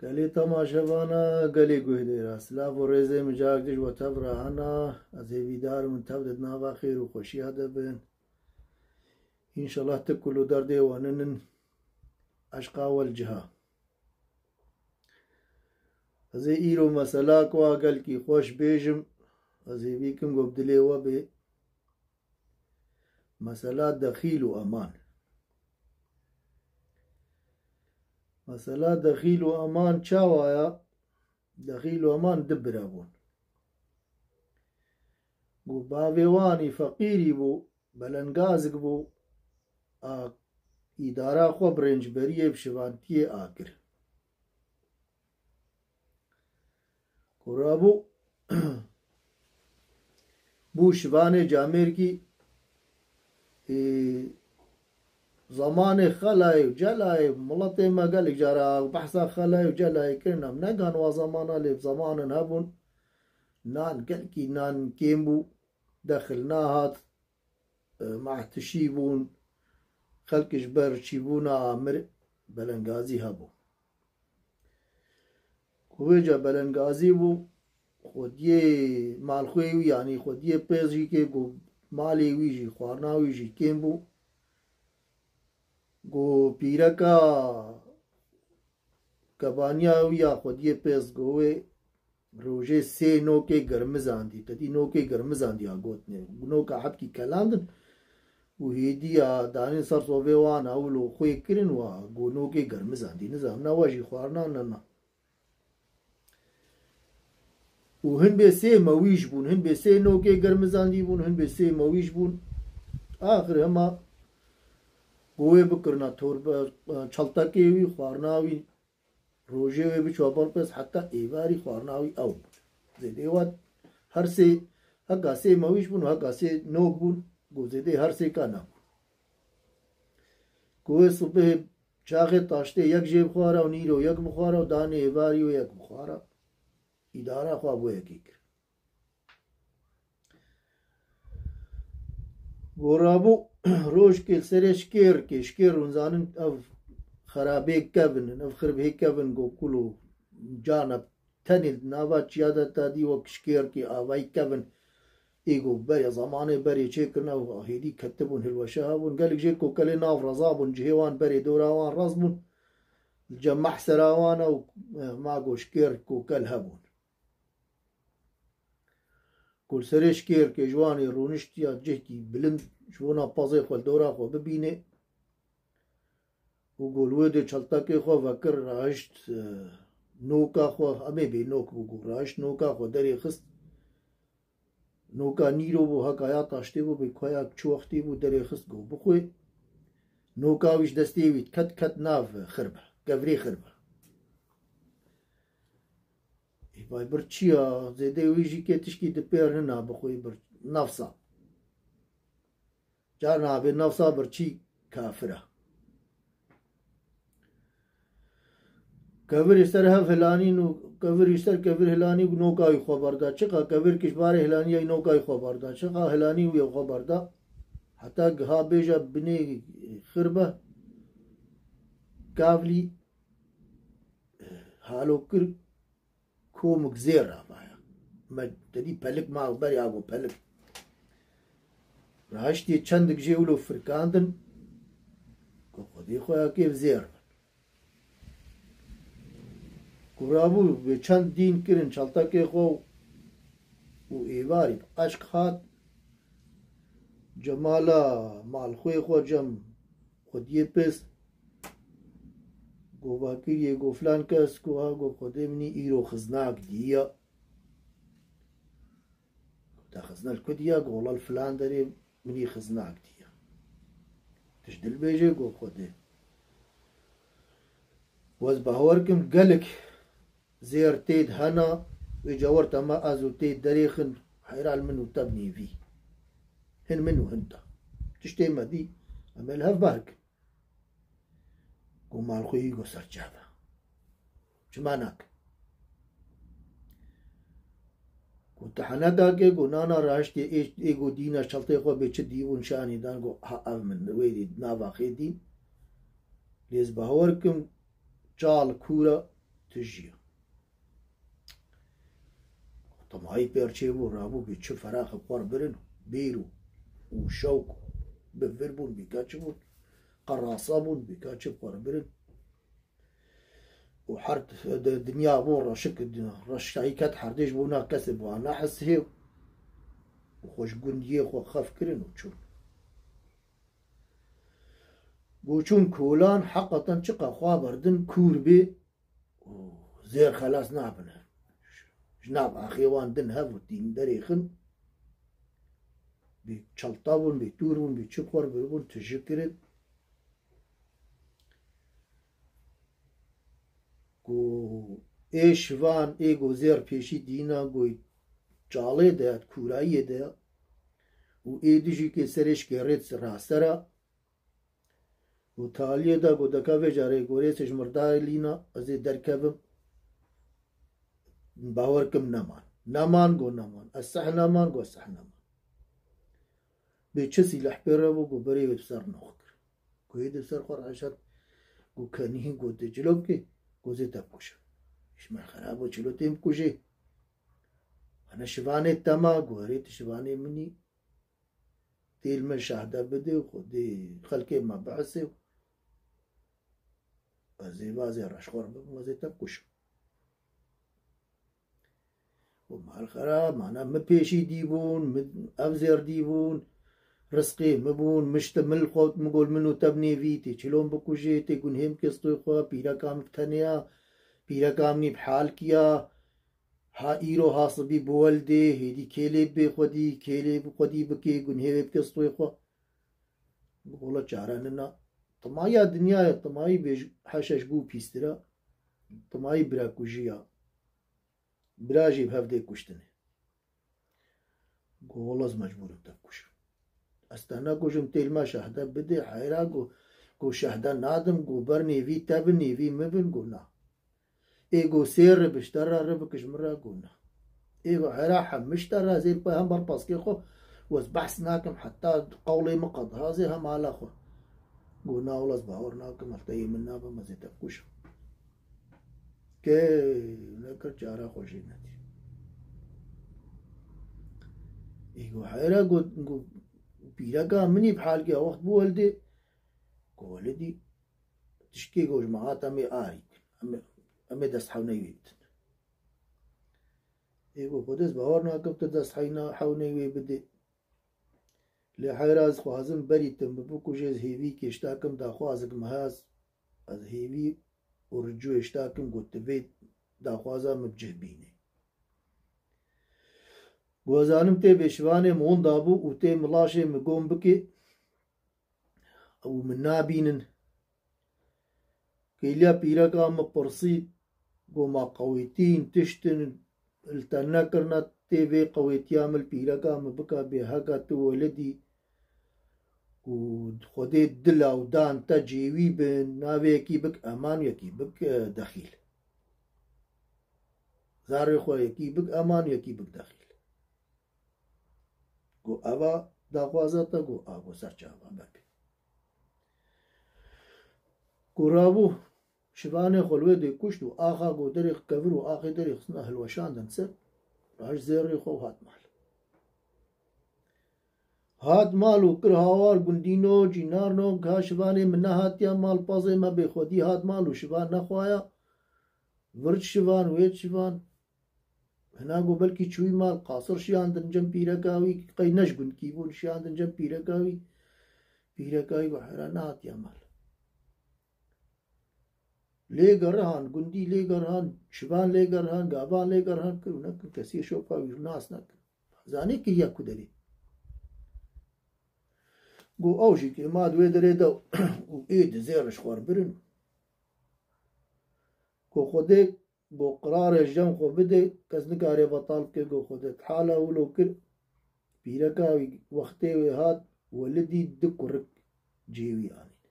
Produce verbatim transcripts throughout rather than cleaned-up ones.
Gelê temaşevana, gelê guhdêra, silav û rêzê min carek dî ji we tev re hene. Ez hêvîdar im tev di nava xêr û xweşiya de bin. Înşallah tu kul û derdê we nînin eşqa wel ciha. Ez ê îro mesela ku a gelkî xweş bêjim, ez hêvî kim ku bi dilê we bê. Mesela dexîl û eman. Mesela dexîl û eman çawa ya? Dexîl û eman du bira bûn. Ku bavê wanî feqîrî bû, belengazik bû, a îdara xwe bi rêncberiyê, bi şivantiyê akir. Ku rabû, bû şivanê camêrkî, ê, zemanê xelayê û celayê, miletê me gelek cara behsa xelayê û celayê kirin, em negan wa zemana, lê zemanin hebûn, nan gelkî nan kêm bû, dexil nahat, e, mehtişî bûn, xelk ji ber çîbûna amir belengazî hebû. Ku vêca belengazî bû, xwediyê malxwê wî, yanî xwediyê pêz jî kê ku malê wî jî, xwarina wî jî kêm bû. Ku pîreka kebaniya wî ya xwediyê pêz ku wê rojê sê nokê germizandî, te dî nokê germizandî ya gotinê. Noka hebkî kelandin û hêdî ya danîn ser sovê wan ewil û xwê kirin wa ku nokê germizandî. Nizam ne we jî xwarina ne na. Û hin bê sê mewîş bûn, hin bê sê nokê germizandî bûn, hin bê sê mewîş bûn. Axir hema ku wê bikirina torbe, çeltekê wî, xwarina wî, rojê wê biçû ber pêz heta êvarî xwarina wî ew bûn. Zêdê wat her sê, heka sê mewîş bûn û heka sê nok bûn, ku zêdê her sê ka nebûn. Ku wê sibihê çaxê taştê yek jê bixwara û nîro yek bixwara û danê êvarî wê yek bixwara. Îdara xwe bo yekê kir. Go rabû rojkê li serê şkêrkê, şkêr hûn zanin ev xerabê kevin in, ev xirbhê kevin go kul û can e tenê di nava çiya de ta dî wek şkêrkê avayî kevin. Ê go berê zemanê berê çêkirin ew hêdî ketibûn hilweşe hebûn. Gelek jê kokelê nav reza bûn, cihê wan berê dora wan rez bûn. Li cem mehsera wan ew, e, ma go şkêr kokel hebûn. Ku li serê şkêrkê ji wanê rûniştiya cihkî bilind ji bona pezê xwe li dora xwe bibînê û ku li wê dê çeltekê xwe vekir rahişt, e, noka xwe, em ê bê nok bû ku rahişt noka xwe derê xist. Noka nîro bû, heka ya taştê bû, bê koya çi wextê bû derê xist ku bixwê. Noka wî ji destê wî diket, ket nav xirbe, kevirê xirbe. Ê vay bir çi ya, zêdê wî jî kê tişkî di pêr nina bixwê bir nefsa. Carna abê nefsa birçî kafir e. Kevirê ser hev hilanîn û kevirî ser kevir hilanî û noka wî xwe berda. Çiqa kevir ki ji barê hilanî yê noka wî xwe berda. Çiqa hilanî wî xwe berda. Heta giha bêje binê xirbe. Kavlî halo kir. Komik zêr rabaya. Me te dî pelik ma berê ago pelik. Raştê çendik jê wilo firkandin. Ku xwedê xwe ya kêf zêr bin. Ku rabû bê çend dîn kirin çeltekê xwe û êvarî bi eşq hat. Cemala malxwê xwe cem xwediyê pês. Govakiriyê go filan kes ku ha go xwedê minî îro xiznak diya. Te xizne li ku diya? Go wela li filan derê minî xiznak diya. Tij dil bêje go xwedê. Wez bawer kim gelek zêr têd hena, wê cawar tema ez û tê derêxin heyral min û te bi nêvî. Hin min û hin te. Tiştê me dî, em ê li hev berkin. Ku malxweyî go ser çav e. Çima nake? Ku te heneka ke go nana raştê ê, ê go dîna çeltê xwe bê çi dî û nişanî dan go ha ev min wê dî nava xê dî. Lê ez bawer kim çal kûra tijî ye. Temahî pêr çêbû, rabû bî çi ferax bi xwe re birin, bîr û, û şewq bi vir bûn, bîka çi bûn, qerasa bûn, bîka çi bi xwe re birin. Û her di, dinya bû reşik, reşayî ket herdê ji bona kesê bi wan nehesihê û xwe ji gundiyê xwe xef kirin û çûn. Got, çûn kolan, heqeten çiqa xwe berdin kûr bê û zêr xelas nabin. Ji nav axê wan din hev û tîn derêxin. Bê çelta bûn, bê tûr bûn, bê çi xwe re bûn, tijî kirin. Ku ê şivan, ê ku zêr pêşî dîna, ku çalê de ya, di kûrayiyê de ya, û ê dijî kê serê şikê rêt rastera, û taliyê de ku deka vê carê gorê se ji mirdarê lîna, ez ê derkevim, bawer kim neman. Neman, ku neman. Ez seh neman, ku ez seh neman. Bê çi sîleh pê re bû, ku berê wê bi ser nox kir. Ku yê di ser xwe re eşet, ku kenî, ku tê çilo bikê, ku zê te bikuje. Ji me xerab û çilo tê bikujê. Hene şivanê tema, ku herê tu şivanê min î, tê li me şahde bidê û xwedê xelkê me bihesê. Ez ê vazê reşxor bim, ez ê te bikujim. û mal xera, mana min pêşî dîbûn, min ev zêr dîbûn, rizqê min bûn, min ji te min li xwe, min got min û te bi nêvî, tê çilon bikujê, tê gunhê bikê stûyê xwe, pîreka min bi tenê ya, pîreka min î bi halkî ya, ha îro ha sibî bi weldê, hêdî kêlê bê xwedî, kêlê bi xwedî bikê, gunhê wê bikê stûyê xwe. Bi gola çare nina. Timayiya dinyayê, timayî bêj heşeş bû pîstira, timayî bira kujiya. Bira jî bi hev dê kuştinê. Go wela ez mecbûr im te bikujim. Ez te nekujim, tê li me şehde bidê, heyra go, go şehde nadim, go ber nêvî te bin, nêvî min bin, go na. Ê go sê re bi ji te re, re bikij min re, go na. Ê go heyra hem min ji te re, ez ê li xwe hem ber paskê xwe, û ez behs nakim, heta qewlê min qediha ez ê hem ala xwe. Go na wela ez bawer nakim, ez te yê min nabim, ez ê te bikujim. Ke nekir çara xwe jê nedî. Ê go heyra go, go pîreka min î bi halkê wext bû weldê. Go weledî tişkê go ji me hat em ê arî kin. Em ê, em ê dest hewneyê wê bidin. Ê go xwedê ez bawer nakim tu dest heyna hewneyê wê bidê. Lê heyra ez xwazim berî tu min bikujê, ez hêvî kêşta kim, daxwazek min heye, ez hêvî û ricû êşta kim, got tu vê daxwaza min bi cih bînê. Go ez zanim tê bêşivanê min winda bû û tê milaşê min gom bikê û min nabînin. Kêliya pîreka min pirsî, go ma qewêtîn, tiştin li te nekirine, tê vê qewêtiya min li pîreka min bika bê heka tu welidî ku Xwedê dila û dan te cêwî bin, navê yekî bik eman, yekî bik, e, dexîl. Zarê xwe yekî bik eman, yekî bik dexîl. Go eva daxwaza te, go a, go ser çava bike. Go rabû şivanê xwe li wê dê kuşt û axa go derê kevir û axê derê xistina hilweşandin ser, raş zêrê xwe û hat mal. Hat mal û kir hawar gundîno, cînarno, ka şivanê min nehatiya mal, pazê me bêxwedî hat mal û şivan nexwaya, vir şivan, wê şivan. Hina got belkî çûyî mal, qasir şiyandin cem pîreka wî, qey ne ji gundkî bûn, şiyandin cem pîreka wî. Pîreka wî got hera nehatiye mal. Lê gerihan, gundî lê gerihan, şivan lê gerihan, gavan lê gerihan, kir û nekir, kesî şopa wî nas nekir. Zanî kiriye ku derê. Got ew jî kê ma di wê derê de û ê di zêr ji xwe re birin. Got Xwedê, got qirarê ji cem xwe bidê, kes nikare betal bike, got Xwedê. Hala wilo kir, pîreka wî wextê wê hat, welidî du kurik cihê wî anîn.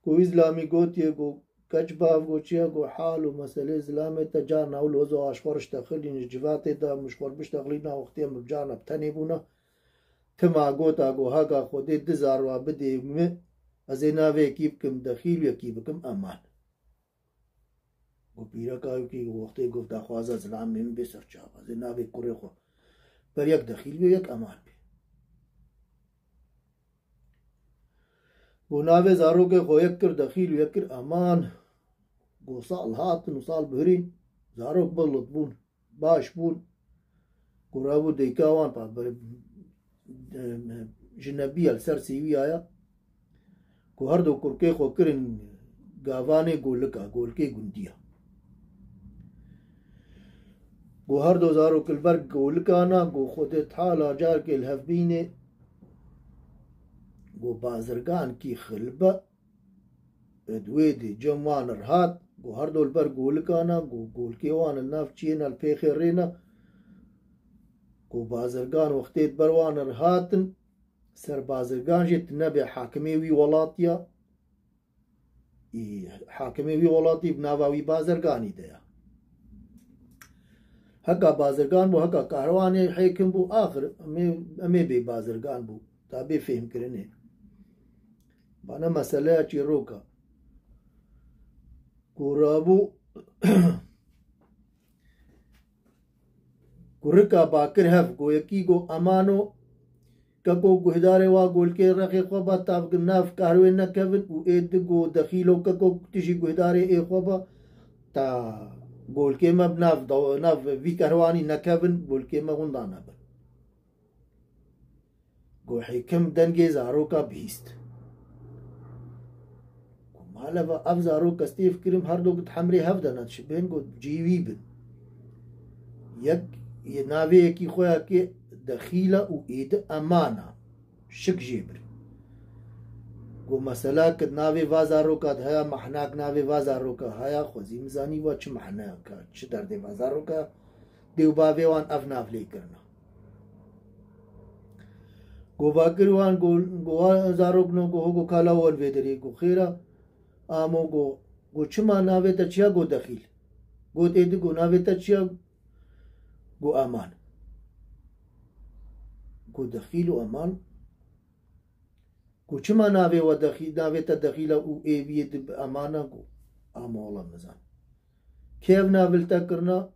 Ku wî zilamî gotiye, got keç bav, got çi ye, got hal û meselê zilamê te carna wilo ez û aşxwariş te xilîn ji civatê de, min ji xwe biştexilîna wextê em bi carna bi tenê bûna. Tima gota, got haka Xwedê du zarwa bidê min, ez ê navê yekî bikim dexîl û yekî bikim eman. Go pîreka wekî wextê go daxwaza zilamê min bê ser çava. Zê navê kurê xwe ber yek dexîl bê, yek eman bê. Go navê zarokê xwe yek kir dexîl û yek kir eman. Go sal hatin û sal bihirîn, zarok bilit bûn, baş bûn. Go rabû deyka wan pa ber-, e, jinebiya li ser sêwiya ya. Ku her do kurkê xwe kirin gavanê golika, golkê gundiya. Ku her do zarok li ber golikana, ku Xwedê Teala carkê li hev bînê, ku bazirgan kî xilbe, ed wê dê cem wan rihat, ku her do li ber golikana, ku golkê wan li nav çiyêna li pêxê rêna, ku bazirgan wextê di ber wan rihatin, ser bazirgan jî tu nebê hakimê wî welatiya, ê, hakimê wî welatî bi nava wî bazirganî de ya. Heka bazirgan bû, heka kahrewanê hêkim bû, axir em ê, em ê bê bazirgan bû, ta bê fêhmkirinê. Bana meseleya çîroka. Ku rabû, kurika bakir hev, go yekî go emano, keko guhdarê wa golkê rexê xwe ba, ta bi nav kahrwê nekevin û ê di go dexîlo keko tu jî guhdarê ê xwe ba, ta golkê me bi nav, nav vî kahrwanî nekevin, golkê me winda nebin. Go hêkim dengê zaroka bihîst. Go maleva ev zarok ez têv kirim, her do got hemrê hev de ne dişibin, got cî wî bin. Yek, yê navê yekî xwe ya kê dexîla û êdi emana. Şik jê bir. Go mesela ki navê va zaroka de haya, mahnak navê va zaroka haya, xwezî min zanî va çi mahnayaka, çi derdê va zaroka. Dê û bavê wan ev nav lê kirina. Go vakir wan, go, go wa zarok no, go ho, go kala wan vê derê, go xêra, amo, go, go çima navê te çiya, go dexîl. Got êdi, go navê te çiya, go eman. Go dexîl û eman. Go çima navê we dexî-, navê te dexîla û ê viyê di bi emana, go amo, wala mizan. Kê ev nav li te kirina?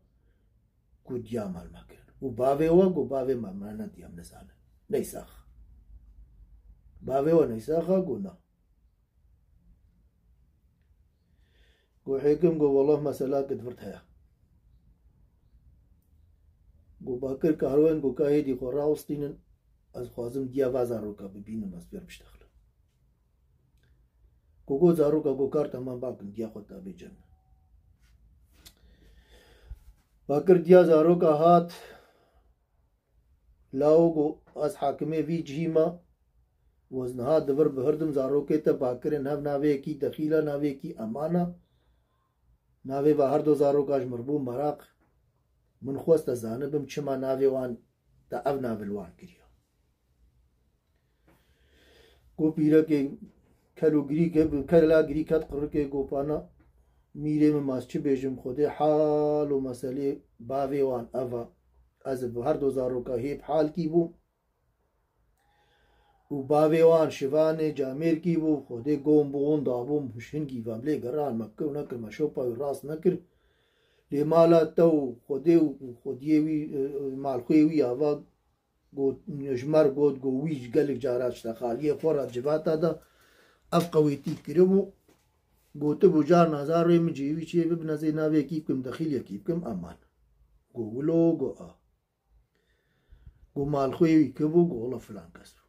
Go diya mal me kirin. Û bavê we, go bavê me, me ne diya, em nizanin. Neysax. Bavê we neysaxa, go na. Go hêkim, go wela mesela ki di vir heye. Go bakir kahroên, go ka hêdî xwe rawistînin, ez xwazim diya va zaroka bibînim, ez pêr biştexlim. Ku got zaroka, got kar temam, bakin diya xwe tabê cem. Bakir diya zaroka hat, lawo got ez hakimê vî cihî me, wez niha di vir bihirdim zarokê te bakirên hev navê yekî dexîla, navê yekî emana. Navê va her do zaroka ji mir bû meraq. Min xwest ez zanibim çima navê wan te ev nav li wan kiriya. Got pîrekê kel û girî ke-, kela girî ket qirikê, got pana mîrê min, ma ez çi bêjim, Xwedê hal û meselê bavê wan ev a. Ez bi her do zaroka hê bi halkî bûm. Û bavê wan şivanê camêrkî bû, Xwedê gom bû, winda bûm, hingî ve lê geran me kir û nekir, me şopa wî rast nekir. Lê mala te û Xwedê û xwediyê wî, e, e, malxwê wî ava got, ji me re got, got, wî ji gelek cara ji te xaliyê xwe re civata de ev qewêtî kiribû. Gotibû, carna zarê min cihê wî çê bibin, ez ê navê yekî bikim dexîl, yekî bikim eman. Got, wilo, got, a. Got, malxwê wî kê bû? Got, wela filan kes bû.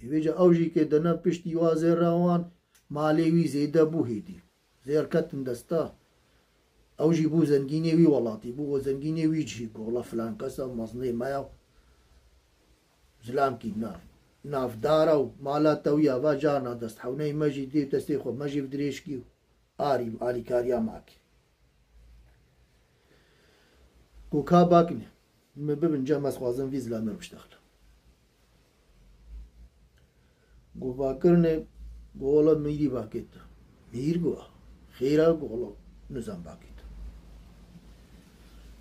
Ê vêca ew jî kê dene piştî wa zêra wan, malê wî zêde bû hêdî. Zêr ketin desta. Ew jî bû zengînê wî welatî, bû we zengînê wî cihî. Got, wela filan kes ev mezinê me ya. Zilamkî nav, navdara û mala te wî ya va carna dest hewneyî me jî dê destê xwe me jî bi dirêjkî û arî alîkariya makî. Got, ka bakine, min bibin cem, ez xwazim vî zilamê re biştexlim. Got, bakirine, got, wela mîrî bakê te. Mîr got, xêra, got, wela nizam bakê te.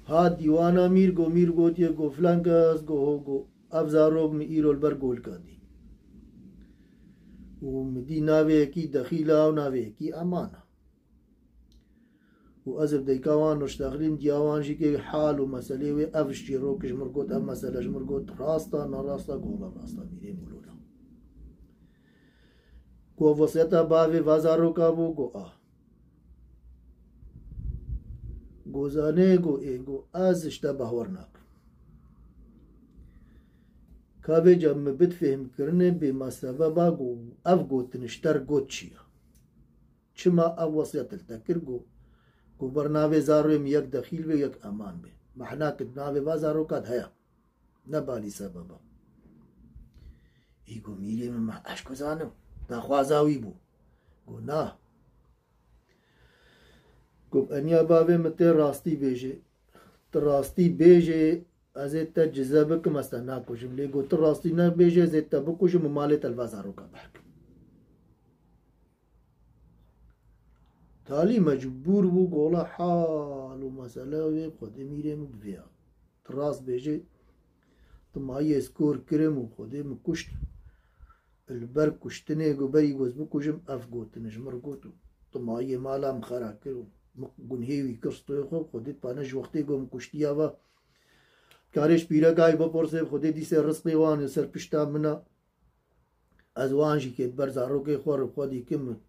Ha dîwana mîr, got, mîr gotiye, got, filan kes, got, ho, got, ev zarok min îro li ber golika dî. Û min dî navê yekî dexîla û navê yekî emana. Û ez bi deyka wan niştexilîm, diya wan jî kê hal û meselê wê, ev ji çîrok ji mir got, ev mesele ji mir got, rast a, ne rast a, go wela rast a, mîrê mûlola. Go wesiyeta bavê va zaroka bû, go a. Go zanê, go ê, go ez ji te bawer nakim. Ka vêca min bid fêhmkirinê bê ma sebeba go ev gotin ji te re got çi ya? Çima ev wesiyet li te kir go, go ber navê zarokê min yek dexîl bê, yek eman bê. Mehna ki navê va zaroka de heye. Ne balî sebeba. Î go mîrê min, ma ez ku zanim. Daxwaza wî bû. Go na. Go eniya bavê min tê rastî bêjê. Tu rastî bêjê, ez ê te cize bikim, ez te nakujim. Lê go tu rastî nebêjê, ez ê te bikujim û malê te li va zaroka bihkim. Talî mecbûr bû, gola hal û mesele wê Xwedê mîrê min bi vê ya. Tu rast bêjê, tu mayî ez kor kirim û Xwedê min kuşt. Li ber kuştinê go berî go ez bikujim, ev gotin ji mir got û tu mayiyê mala min xera kir û min gunhê wî kir stûyê xwe, Xwedê dipane ji wextê go min kuştiya va. Karê ji pîreka wî bipirsê, Xwedê dîsê rizqê wan û ser pişta min a. Ez wan jî kê di ber zarokê xwe re xwe dîkim,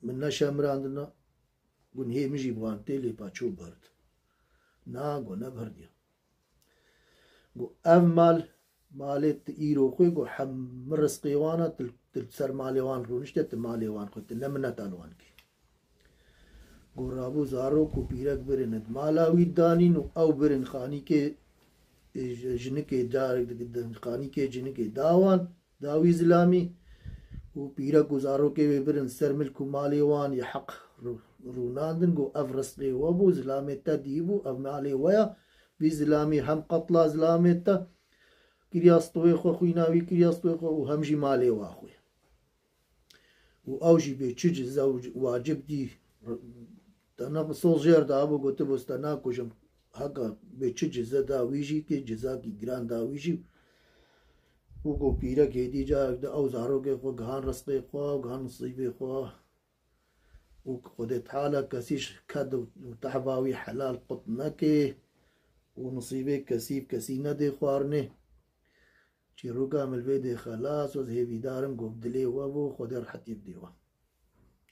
min neşemirandina, gunhê min jî bi wan tê lê paço bird. Na, go nebirdiya. Go ev mal, malê tu îro xwe, go hemû rizqê wan a, tu, tu li ser malê wan rûnişte, tu malê wan xwe, tu ne mineta li wan kê. Go rabû zarok û pîrek birin di mala wî danîn û ew birin xanîkê, e, ji-, jinikê carek di, di xanîkê jinikê da wan, da wî zilamî û pîrek û zarokê wê birin ser milk û malê wan yê heq rû-, rûnandin, go ev rizqê we bû, zilamê te dî bû, ev malê we ya, vî zilamî hem qetla zilamê te kiriya stûyê xwe, xwîna wî kiriya stûyê xwe û hem jî malê wa xwe. Û ew jî bê çi cize û wacib dî, te ne soz jêr dabû, gotibû, ez te nakujim. Heka bê çi cize da wî jî, kê cizakî giran da wî jî. Û go pîrek hêdî carek di ew zarokê xwe gihan rizqê xwe, gihan nisîbê xwe. Û Xwedê Teala kesî ji ked û tehva wî helal qut neke û nisîbê kesî bi kesî nedê xwarinê. Çîroka min li vê dê xelas, ez hêvîdar im, go bi dilê we bû, Xwedê rehetî bidê we.